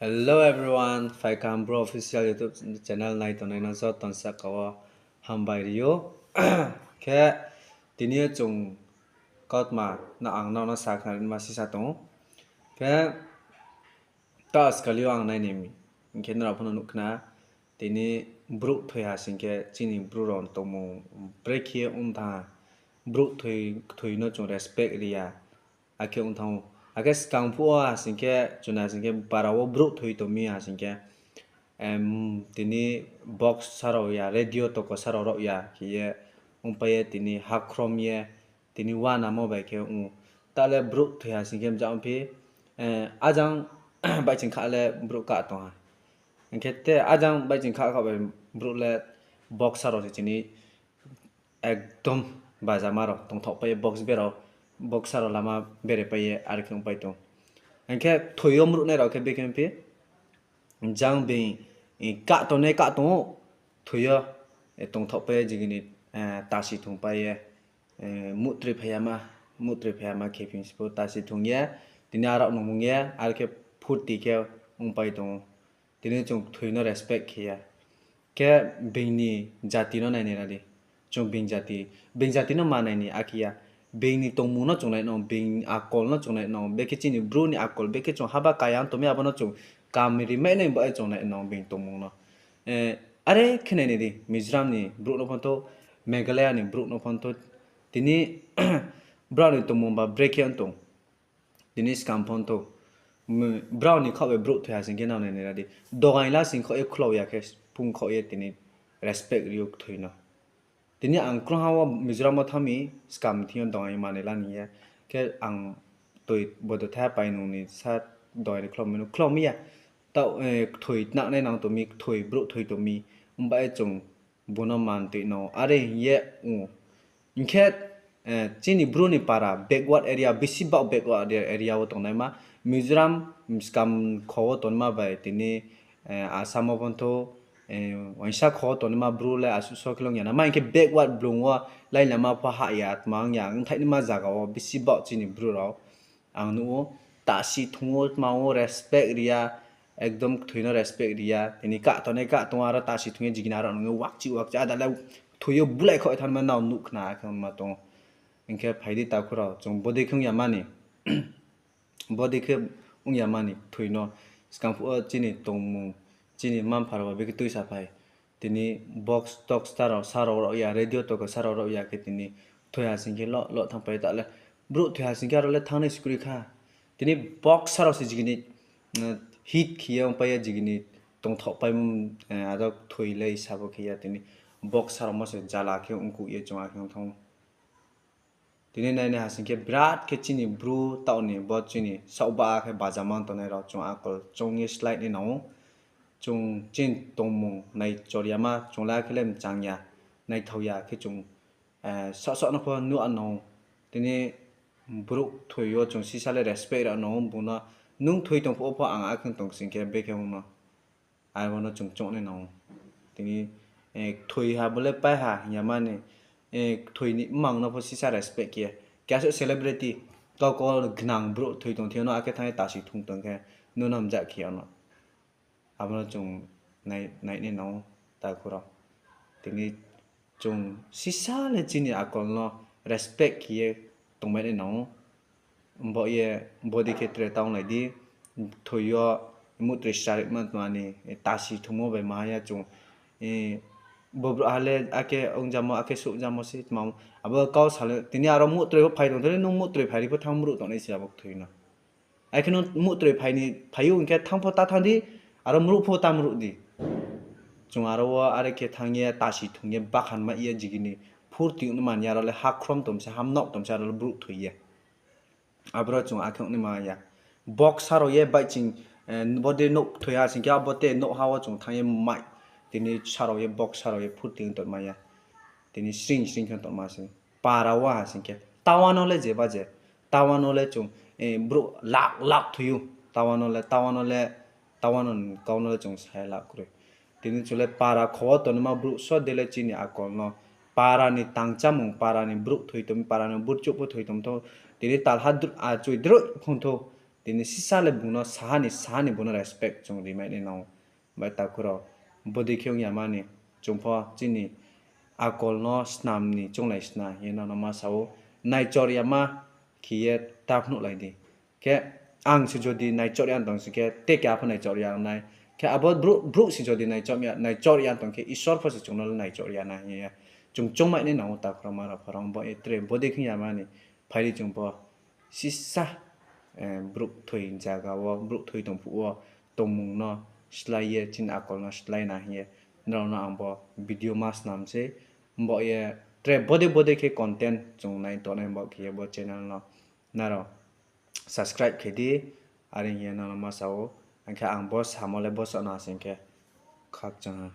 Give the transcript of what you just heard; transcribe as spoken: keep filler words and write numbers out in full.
Hello everyone, Phaikaham Bru Official YouTube channel nai tongnai no joto ni saka wo hambai ri ou. Khe tini yo chung kautma no ang nrao no sakhnari ma sisa tong ou. Khe ta ajkal yo ang nai ni, hing khe nrao pho no nuh khna, tini brouh thoi ha sing khe chini Bru rao tongmung brekhe ong thanng ha, brouh thoi, thoi no chung respect ri ya, akhe ong thanng ou. Akhe skang phuh wo ha sing khe, chung nai sing khe para wo brouh thoi tong mi ha sing khe, tini box sa rao ya, radio toko sa rao rao ya khe ye, ongpai ye tini hakhrom ye, tini uanamo bai khe ong ou. Ta le brouh thoi ha sing khe mja ongphi, ajang baihching kha le brouh kah tong ha. Hing khe te ajang baihching kha kha bai brouh le box sa rao se chini ekdom bajama rao tongthaohpai ye box berao, box sa rao lama berepai ye are khe ongpai tong. Hing khe thoi yo mruhnai rao khe bekhe ongphi, jang being kah tongnai kah tong ou, thoi yo tongthaohpai ye jigini tasi thungpai ye, muhtroi phai ya ma, muhtroi phai ya ma khe phi si pho tasi thung ye, tini arao nungmung ye are khe phurti khe ongpai tong ou. Tini chung thoi no respect khe ya. Khe being ni jati no nai ni ra di. Chung being jati, being jati no ma nai ni akhe ya. Being ni tongmung no chung nai nang, being ni akol no chung nai nang, bekhe chini Bru ni akol, bekhe chung haba kaya ong tong mi abo no chung kam rimai nai ba ye chung nai nang being tongmung no. Are khe nai ni di, Mizoram ni brouh no phanthou, Meghalaya ni brouh no phanthou, tini brao ni tongmung ba brekhe ong tong. Tini skang phanthou, brao ni khaoh bai brouh thoi ha sing khe nrao nai ni ra di. Dogaing la sing khaoh ye khlou ya khe, phung khaoh ye tini respect ri ou kthoi no. Tini ang krungha wo Mizoram wo thanng mi, skam thing yo dogaing manoi la ni ye. Khe ang toi bodo thaiha pai nung ni sa dogaing ri khlou mi no khlou mi ya. Taoh, kthoi tnangnai nang tong mi, kthoi brouh thoi tong mi, ongba ye chung bo no man toi no are hing ye ong ou. Hing khe, chini Bru ni para backward area, bisi baoh backward area wo tongnaima, Mizoram, skam kho wo tongnaima bai tini, Assam wo phanthou, uaingsa kho wo tongnaima Bru le asuh so khe long ya na. Ma hing khe backward blung wo lailama pho hah ya, tma ong ya, ongthaihnaima zaga wo bisi baoh chini Bru rao. Ang nuh ou, tasi thung ou, tma ou, respect ri ya, ekdom kthoi no respect ri ya. Tini kah tongnai kah tong ou, aro tasi thung ye jigini arao nung ye wakchi wakchi, ada le kthoi yo bulai khaoh ye thanngma nrao nuh khna akhe ongma tong ou. Hing khe phai di takhu rao, chung bodei khe ong ya mani, bodei khe ong ya mani kthoi no. Skang phuh wo chini tongmung, chini mma-mpha rao ba bekhe tuisa phai. Tini box tox sa rao, sa rao rao ya, radio toko sa rao rao ya khe tini thoi ha sing khe lo, lo thanngpai ta le. Brouh thoi ha sing khe aro le thanngnai se kroi kha. Tini box sa rao se jigini, hit khe ye ongpai ye jigini tongthaohpai, aro kthoi le sabo khe ya tini box sa rao mo se jala khe ongkuh ye chung akhe ong thanng ou. Tini nai ni ha sing khe birat khe chini Bru taoh ni bo chini saohba khe bajama tongnai rao chung akol choung ye slái nai nang ou. Chung chini tongmung naichor ya ma, chung le akhe le mchang ya, naithao ya khe chung, saoh saoh no pho nuh nang ou. Tini brouh thoi yo chung sisa le respect ra nang ou, bung no nung thoi tong phuh wo pho ang akhe tong sing khe bekhe ong no. Abo no chung choung nai nang ou. Tini, kthoi ha bo le pai ha hing ya mani, kthoi ni mmang no pho sisa respect khe ya. Keha suh celebrity, kau kau gnang brouh thoi tong thing yo no akhe thanng ye tasi thung tong khe, nung no mja khe ya no. Abo no chung nai, nai nai nang ou, takhu rao. Tini chung sisa le chini akol no respect khe ye tongmai nai nang ou. Bo ye, bodei khe tre ta onglai di, thoi yo muhtroi srarima tma ni, tasi thungmo bai maha ya chung, bo brouhha le akhe ongjamo, akhe souhjamo se tma, abo kau sa le, tini aro muhtroi pho phai tong thai le, nung muhtroi phai ri pho thanng mruh tongnai se abo kthoi no. Akhe nung muhtroi phai ni, phai ou hing khe thanng pho ta thanng di, aro mruh pho ta mruh di. Chung aro wo are khe thanng ye, tasi thung ye, bakhan mai ye, jigini phurti ong nai man ya, aro le hakhrom tong se, hamnaoh tong se, aro le brouh thoi ye. Aboro chung akhe ong nai ma ya. Box sa rao ye baihching, bodei nouh kthoi ha sing khe, abo te nouhha wo chung thanng ye mai. Tini sa rao ye, box sa rao ye, phurti ong tongma ya. Tini sring sring khe tongma se. Para wo ha sing khe, tawa no le jeba je, tawa no le chung, brouh lak lak thoi ou, tawa no le, tawa no le, tawa no kau no le chung sa ya lak kroi. Tini chung le para kho wo tongnaima brouh so de le chini akol no, para ni tangchámung, para ni brouh thoi tong mi, para ni burchouh pho thoi tong thou, tini talha achoi droi phung thou, Tini sisa le bung no saha ni, saha ni bung no respect chung rimai nai nang ou. Bai takhu rao, bodei khe ong ya ma ni, chung pho chini akol no snam ni chounglai sna hing ye nono ma sa ou, naichor ya ma khe ye ta phnuhlai di. Khe ang se jodi naichor ya tong sing khe, te keha pho naichor ya nai. Khe abo brouh, brouh se jodi naichor ya, naichor ya tong khe, Isor pho se chung no le naichor ya na hing ye. Chung choungmai nai nang ou takhu rao ma rao pha rao, bo ye tre bodei khe ong ya ma ni, phai di chung pho sisa, brouh thoi zaga wo, brouh thoi tong phuh wo tongmung no slái ye, chini akol no slái na hing ye, nrao no ang bo video ma snam sei. Bo ye tre bodei bodei khe content chung nai tongnai bo khe ye bo channel no nrao subscribe khe di, are hing ye nono ma sa ou. Ang khe ang bo samo le bo sa no asing khe khakchang ha.